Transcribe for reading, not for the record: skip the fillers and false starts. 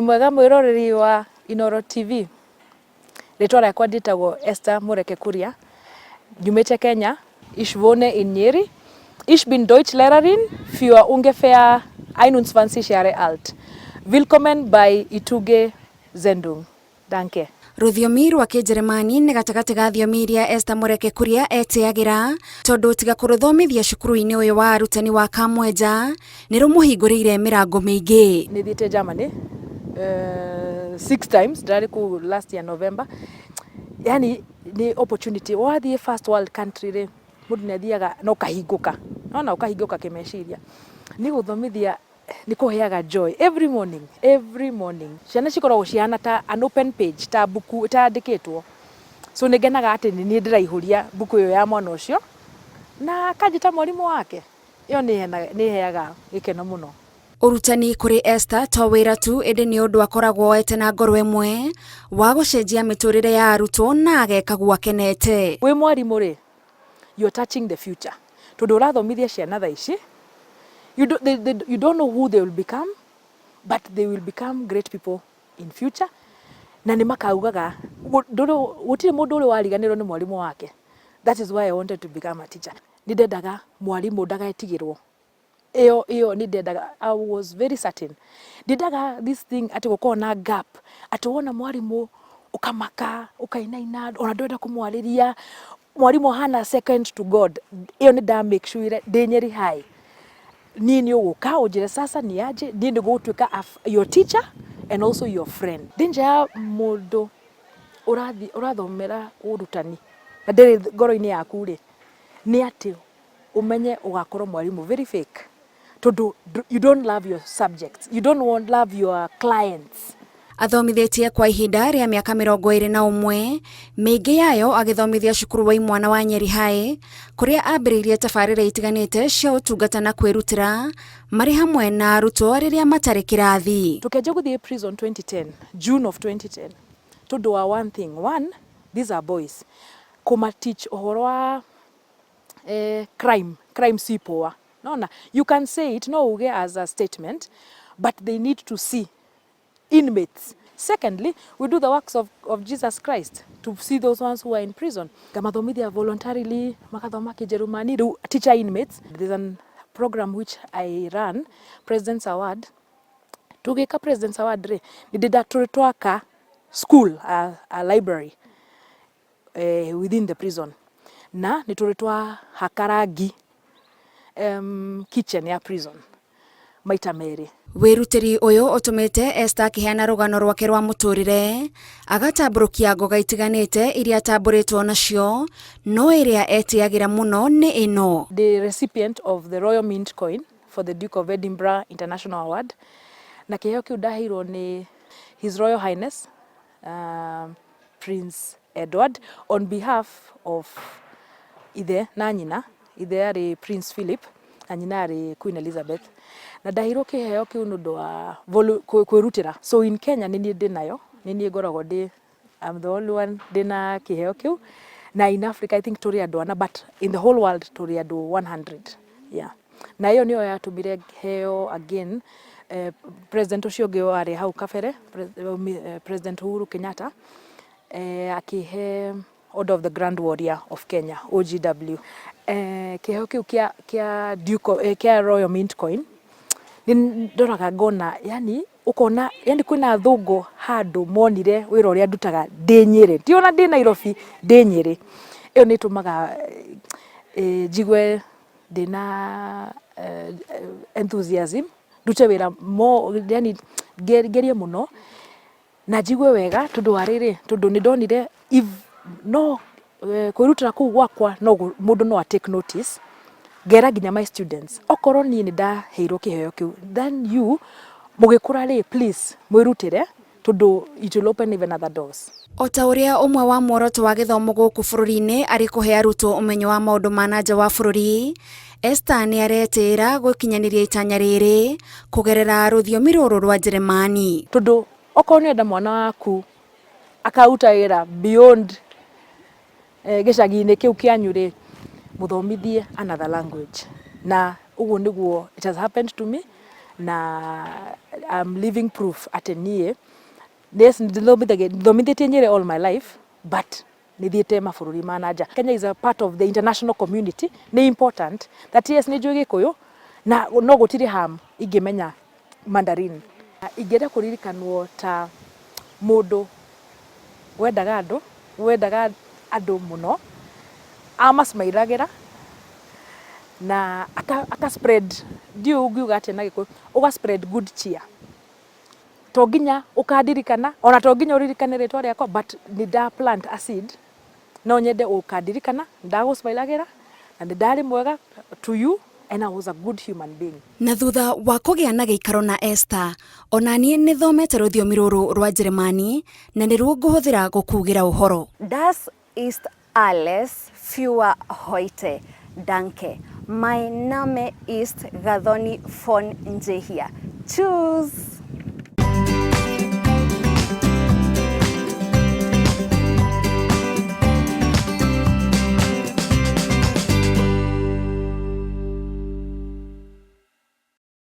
Wĩ mwega mwĩroreri wa Inooro TV. Rĩtwa rĩakwa njĩtagwo Esther Mũreke Kuria. Nyumĩte Kenya. Ich wohne in Nyeri. Ich bin Deutschlehrerin für ungefähr 21 Jahre alt. Willkommen bei Ituge Sendung. Danke. Rũthiomi rwa Kĩnjeremani nĩ gatagatĩ ga thiomi iria Esther Mũreke Kuria etĩagĩra tondũ tiga kũrũthomithia cukuru-inĩ ũyũ wa arutani wa Kamwenja nĩ rũmũhingũrĩire mĩrango mĩingĩ. Nĩ thiĩte Germany six times, ndarĩ kũu last year November. Yani nĩ opportunity wathiĩ first world country rĩ, mũndũ nĩ athiaga na ũkahingũka, nona ũkahingũka kĩmeciria. Nĩ gũthomithia nĩ kũheaga joy every morning, every morning. Ciana cikoragwo cihana ta an open page, ta mbuku ĩtandĩkĩtwo. So nĩ ngenaga atĩ nĩ niĩ ndĩraihũria mbuku ĩyo ya mwana ũcio na akanjĩta mwarimũ wake. Ĩyo nĩ ĩheaga gĩkeno mũno. Ũrutani kũrĩ Esther to wĩra tu, ĩndĩ nĩ ũndũ akoragwo oete na ngoro ĩmwe wa gũcenjia mĩtũrĩre ya arutwo na ageka guo akenete. Wĩ mwarimũ rĩ, you're touching the future tondũ ũrathomithia ciana thaa ici. You don't know who they will become, but they will become great people in future, na nĩ makaugaga gũtirĩ mũndũ ũrĩ wariganĩrwo nĩ mwarimũ wake. That is why I wanted to become a teacher. Nĩ ndendaga mwarimũ ndagaetigĩrwo. Ĩyo nĩ ndendaga. I was very certain ndiendaga this thing atĩ gũkorwo na gap, atĩ wona mwarimũ ũkamaka, ũkainaina, ona ndwenda kũmwarĩria. Mwarimũ ahana second to God. Ĩyo nĩ nda make sure ndĩ Nyeri High niĩ nĩ ũgũka ũnjĩre sasa nĩ aje niĩ nĩ gũtuĩka your teacher and also your friend. Danger ya mũndũ ũrathi ũrathomera ũrutani na ndĩrĩ ngoro-inĩ yaku rĩ, nĩ atĩ ũmenye ũgakorwo mwarimũ very fake, tondũ you don't love your subjects, you don't want love your clients. Athomithĩtie kwa ihinda rĩa mĩaka 21, mĩingĩ yayo agĩthomithia cukuru wa imwana wa Nyeri High, kũrĩa ambĩrĩirie tabarĩra itiganĩte cia ũtungata na kwĩrutĩra marĩ hamwe na arutwo rĩrĩa matarĩ kĩrathi. Tukĩanjia gũthiĩ prison 2010, June of 2010, tondũ wa one thing. One, these are boys, kũma teach ũhoro wa crime. Crime si poa. Nona you can say it, no uge as a statement, but they need to see inmates. Secondly, we do the works of Jesus Christ to see those ones who are in prison. Ngamathomithia voluntarily, makathoma Kijerumani, rĩu teacher inmates. There's a program which I run, President's Award. Tũgĩka President's Award rĩ, nĩ ndĩ tũrĩ twaka school, a library within the prison, na nĩ tũrĩ twahaka rangi kitchen ya prison maita merĩ. Wĩrutĩri ũyũ ũtũmĩte Esther akĩheana rũgano rwake rwa mũtũrĩre, agatambũrũkia ngoga itiganĩte iria atambũrĩtwo nacio, no ĩrĩa etĩagĩra mũno nĩ ĩno. The recipient of the Royal Mint Coin for the Duke of Edinburgh International Award, na kĩheo kĩu ndaheirwo nĩ His Royal Highness Prince Edward on behalf of ithe na nyina. Ithe arĩ Prince Philip na nyina arĩ Queen Elizabeth, na ndaheirwo kĩheo kĩu nĩ ũndũ wa kwĩrutĩra. So in Kenya nĩ niĩ ndĩ nayo, nĩ niĩ ngoragwo ndĩ, I'm the only one ndĩna kĩheo kĩu, na in Africa I think tũrĩ andũ ana, but in the whole world tũrĩ andũ 100. Yeah, na ĩyo nĩyo yatũmire heo again president ũcio ũngĩ warĩ hau kabere, President Uhuru Kenyatta, akĩhe Order of the Grand Warrior of Kenya, OGW. Kĩheo kĩu kĩa Duke kĩa Royal Mint Coin, nĩ ndoraga ngona, yani ũkona, yani kwĩna athũngũ handũ monire wĩra ũrĩa ndutaga ndĩ Nyĩrĩ, ti ona ndĩ Nairobi, ndĩ Nyĩrĩ. Ĩyo nĩ ĩtũmaga njigue ndĩna enthusiasm ndute wĩra mo, yani ngerie mũno na njigue wega, tondũ wa rĩrĩ, tondũ nĩ ndonire if no kwĩrutĩra kũu gwakwa no mũndũ no a take notice. Ngera nginya my students, okorwo niĩ nĩ ndaheirwo kĩheo kĩu, then you mũgĩkũra rĩ, please mwĩrutĩre, tondũ it will open even other doors. O ta ũrĩa ũmwe wa muoroto wa gĩthomo gũkũ bũrũri-inĩ arĩ kũhe arutwo ũmenyo wa maũndũ ma na nja wa bũrũri, Esther nĩ aretĩĩra gũkinyanĩria itanya rĩrĩ kũgerera rũthiomi rũrũ rwa Njeremani. Tondũ okorwo nĩ enda mwana waku akaruta wĩra beyond gĩcagi-inĩ kĩu kĩanyu rĩ, mũthomithie another language, na ũguo nĩguo it has happened to me na I'm living proof atĩ niĩ, yes, thomithĩtie Nyĩrĩ all my life, but nĩ thiĩte mabũrũri ma na nja. Kenya is a part of the international community. Nĩ important that yes, nĩ njũĩ Gĩkũyũ na no gũtirĩ harm ingĩmenya Mandarin. Ingĩenda kũririkanwo ta mũndũ wendaga andũ mũno, amasmailagĩra na aka spread, ndiũĩ ũngiuga atĩa na Gĩkũyũ, ũga spread good cheer. To nginya ũkandirikana, ona to nginya ũririkane rĩtwa rĩakwa, but nĩ nda plant a seed. No nyende ũkandirikana ndagũsmailagĩra na nĩ ndarĩ mwega to you and I was a good human being. Na thutha wa kũgĩa na gĩikaro na Esther, ona niĩ nĩ thomete rũthiomi rũrũ rwa Njĩrĩmani na nĩruo ngũhũthĩra gũkugĩra ũhoro. Das ist alles für heute. Danke. Mein Name ist Gathoni von Njehia. Tschüss.